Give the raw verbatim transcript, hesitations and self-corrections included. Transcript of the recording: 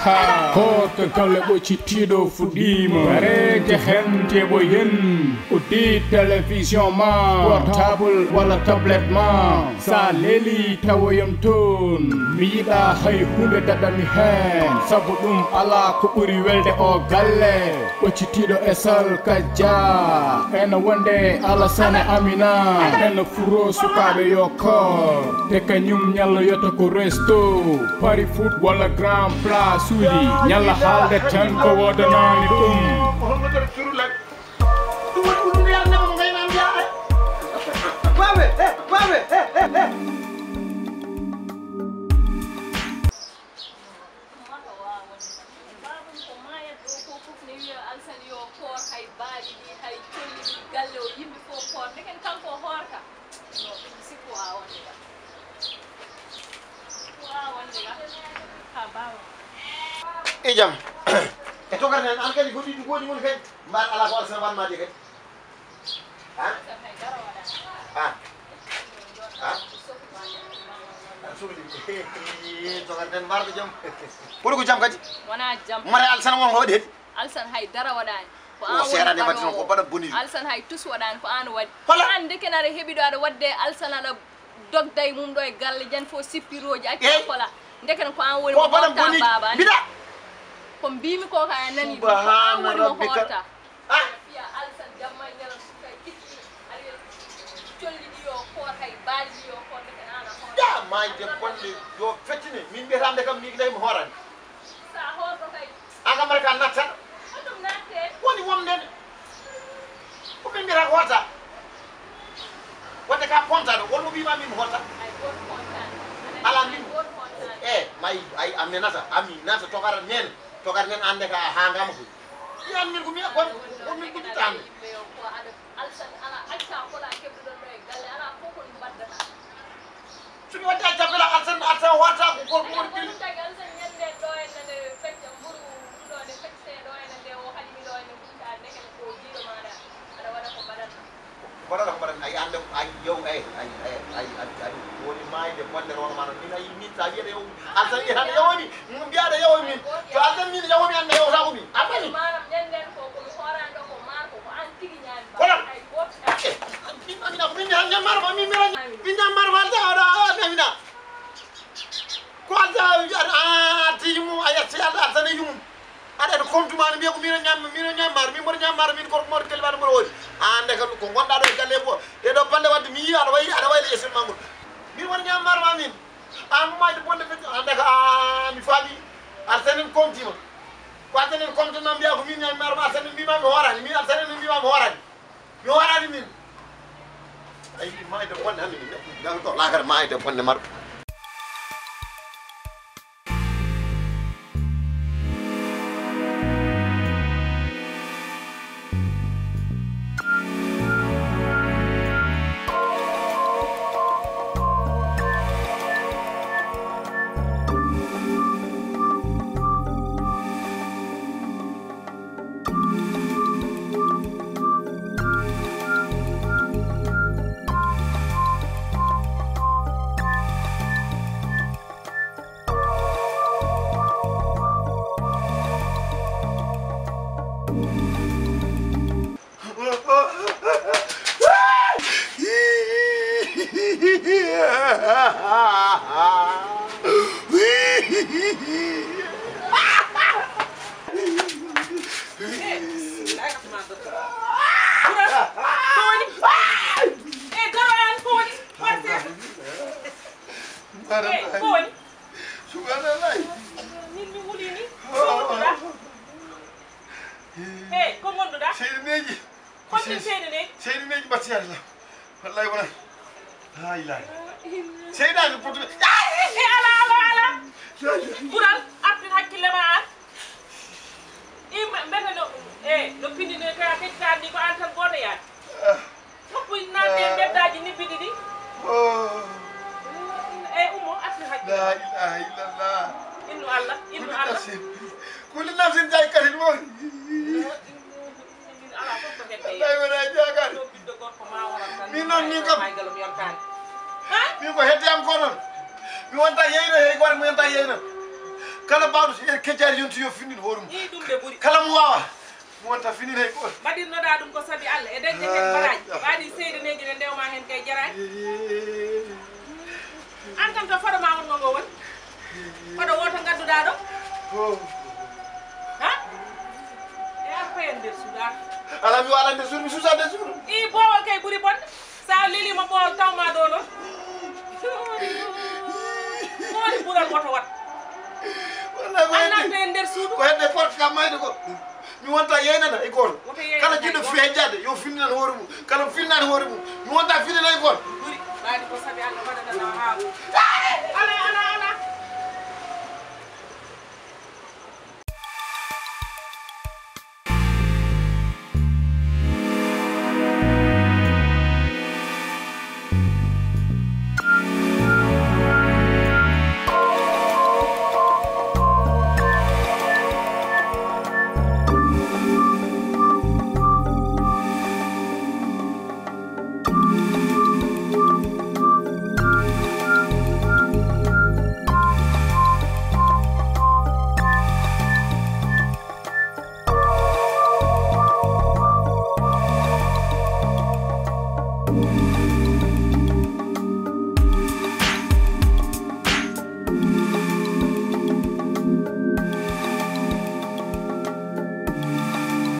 Haa koorka galle ɓoccitiiɗo fuɗɗiima. Gareeje hente ɓoyen. Uddi télévision ma, portable walla tablette ma. Sa leeli tawoyam toon. Mi yiɗa hay huunde daɗami heen. Sabu ɗum alaa ko ɓuri welde o galle. Ɓoccitiiɗo e salka Dia. Ena wonde Alasane Amina. Ena furo sukaaɓe yo koor. Te kañum ñalloyata ko resto. Pari foot walla grand place uji. Ñalla haalde tan ko woodanaani ɗum. Mouhamadou Rasulullah. Ɗum woni ko ɗum yarnama mo ngayna mbiya ay. Babe, eh, babe, eh, eh, eh. Maka wawa wonde kam. Baabam ko maayat ɗo ko fof ne wiya Alsan yo koor, hay baali ɗi, hay colli ɗi, galle o yimɓe fof koor. Ndeken kanko o hoorta. No, ɗum sikku wawa wonde kam. Sikku wawa wonde kam. Ha, baaba. E jam. E tokar nen, an kadi goɗɗi ɗi goɗi mon kadi. Mbar ala ko Alsan wanma de kadi. Ha? Ha? Ha? Aɗa sohli. Jogar nden mbarɗo jam. Woni ko jam kadi? Wona jam. Mare Alsan won hoɗi hedi? Alsan hay dara waɗani. Ko an woni serani wadde noon ko baɗa boni. Alsan hay tus waɗani ko an waɗi. Hola? An ndeken aɗa heɓiɗo aɗa wadde Alsan aɗa dogda e mum ɗo e galle jen fof sippiroji acca. Ey. Hola? Ndeken ko an woni ko mo baɗa horta boni. Baba. Mbiɗa. Ko mbimi ko ka en nani ɗum. Ko an woni mo horta. Ah! Fiya Alsan jamma e ñalawma suka e kiɗɗi, aɗa wiya colli ɗi yo koor, hay baali ɗi yo koor, ndeke nana hoor. Ya, maayde bonde yo fettine. Min mbiyata nde kam, mi gila mi hoorani. Sa hoorɗo kay. An kam mbaɗa ka nattan. Hoɗum natte? Woni wonde ne. Ko min mbiyata ko hoota. Wonde ka pontaɗo, won mo mbima min mi hoota. Ay, won pontaɗo. Ala min. Won pontaɗo. Eh, may, ay, Aminata, Aminata, tokara men. Tokar nen ande ka a hangama koy. Yan min ko mi kon ko min ko titande. Alsan ala acca kola kebduɗon ɗo e galle ala fof ko ɗum mbaddata. Sumi wadde acca bela Alsan Alsan wata ko gorko woni kili. Ɗum tagi Alsan ñande ɗo en nde fecca mburu ɗo nde fecce ɗo en nde o haɗi mi ɗo en nde ɗum ta ndeke ko jiiɗo maɗa aɗa waɗa ko mbaɗata. Mbaɗata ko mbaɗata, ay, an de, ay, yow, ay, ay, ay, ay, ay, ay, woni maayde bonde rono ma noon. Min, ay, min, sa wiyata yow, Alsan wiyata yow mi, mbiyaɗa yow min. To Alsan min yow mi, an de yow sa ko mi. A faami? Maanaam, nden, nden ko, ko mi hoorani ɗo, ko maar ko, ko an tigi ñaami ba. Kono? Ay, goto. Eh, min, Amina, ko min ñaami maar ma, min, min, min ñaami maar ma, Alsan, aɗa, aɗa, Amina. Ko Alsan, a, a, a, arti yumum, a yatti Alsan, Alsan e yumum. Aɗa, aɗa komtuma, no mbiya ko min o ñaami, min o ñaami maar, min mboɗo ñaami maar, min gorko mawɗo kelli ɓaɗo mboɗo woodi. An de kam ko gonɗa ɗo e galle ko, ɗe ɗo bande wadde mi yii aɗa wayi, aɗa wayi e sirma ngol. Min woni ñaami maar ma min. An mo mayde bonde fecce, an de ka, a, mi faami. Alsan en komtima. Ko Alsan en komtima mbiya ko min ñaami maar ma, Alsan en mbima mi hoorani, min Alsan en mbima mi hoorani. Mi hoorani min. Ay, mayde bonde hande min. Ngal to lakar mayde bonde mar. Subhanallah. Min mi wuli ni. Ko wonduɗa? Hey, ko wonduɗa? Seydi Neji. Ko min seydi Neji? Seydi Neji mbattiyata lam. Wallahi wona. La ilaha. Seydi Neji fotu. Eh, ala, ala, ala. Ɓural, artin hakkille ma an. Imma mbete no, eh, no pindi no kaya keccaani ko an tan goto yaade. Foppu naatde e mbeddaaji nibbiɗi ɗi. Oh. E ummo, artir hakkille. La ilaha illallah. Innu Allah, innu Allah. Kullu nafsin zaiqatul maut. Ala fof ko hedde. Wallahi wona jaagaade. Ɗo ɓiɗɗo gorko ma onon tan. Min noon, min kam. Maygalum yontaani. Ha? Min ko hedde am ko noon. Mi wonta yeyno, hey, goto mi wonta yeyno. Kala baawɗo so ƴeer kejjaari yonti yo finnin hoore mum. Ii, ɗum de ɓuri. Kala mo waawa, mi wonta finnin hay gooto. Mbaɗirnoɗaa ɗum ko sabi Allah e dañde heen baraaji. Mbaɗi seydaneeji ne ndewma heen kay jaraani. An kam to fado ma wonngo ngo woni? Fado woto ngadduɗaa ɗo? Oh. Ha? E ar payen nder suudu ar. Alaa mi waala nder suudu, mi suusa nder suudu. Ii, boowal kay ɓuri bonde. Sa lelima ɓool tawma ɗo noon. Mooni ɓural woto wat. Wallahi ko hedde. Annato e nder suudu. Ko hedde porte kam mayde ko. Mi wonta yeynana e gooto. Woto yeynana kala jiɗɗo fi hejjade yo finnan hoore mum. Kala finnan hoore mum. Mi wonta finnan e gooto. Ɓuri. Ɓaadi ko sabi Allah waɗanana haa. Ala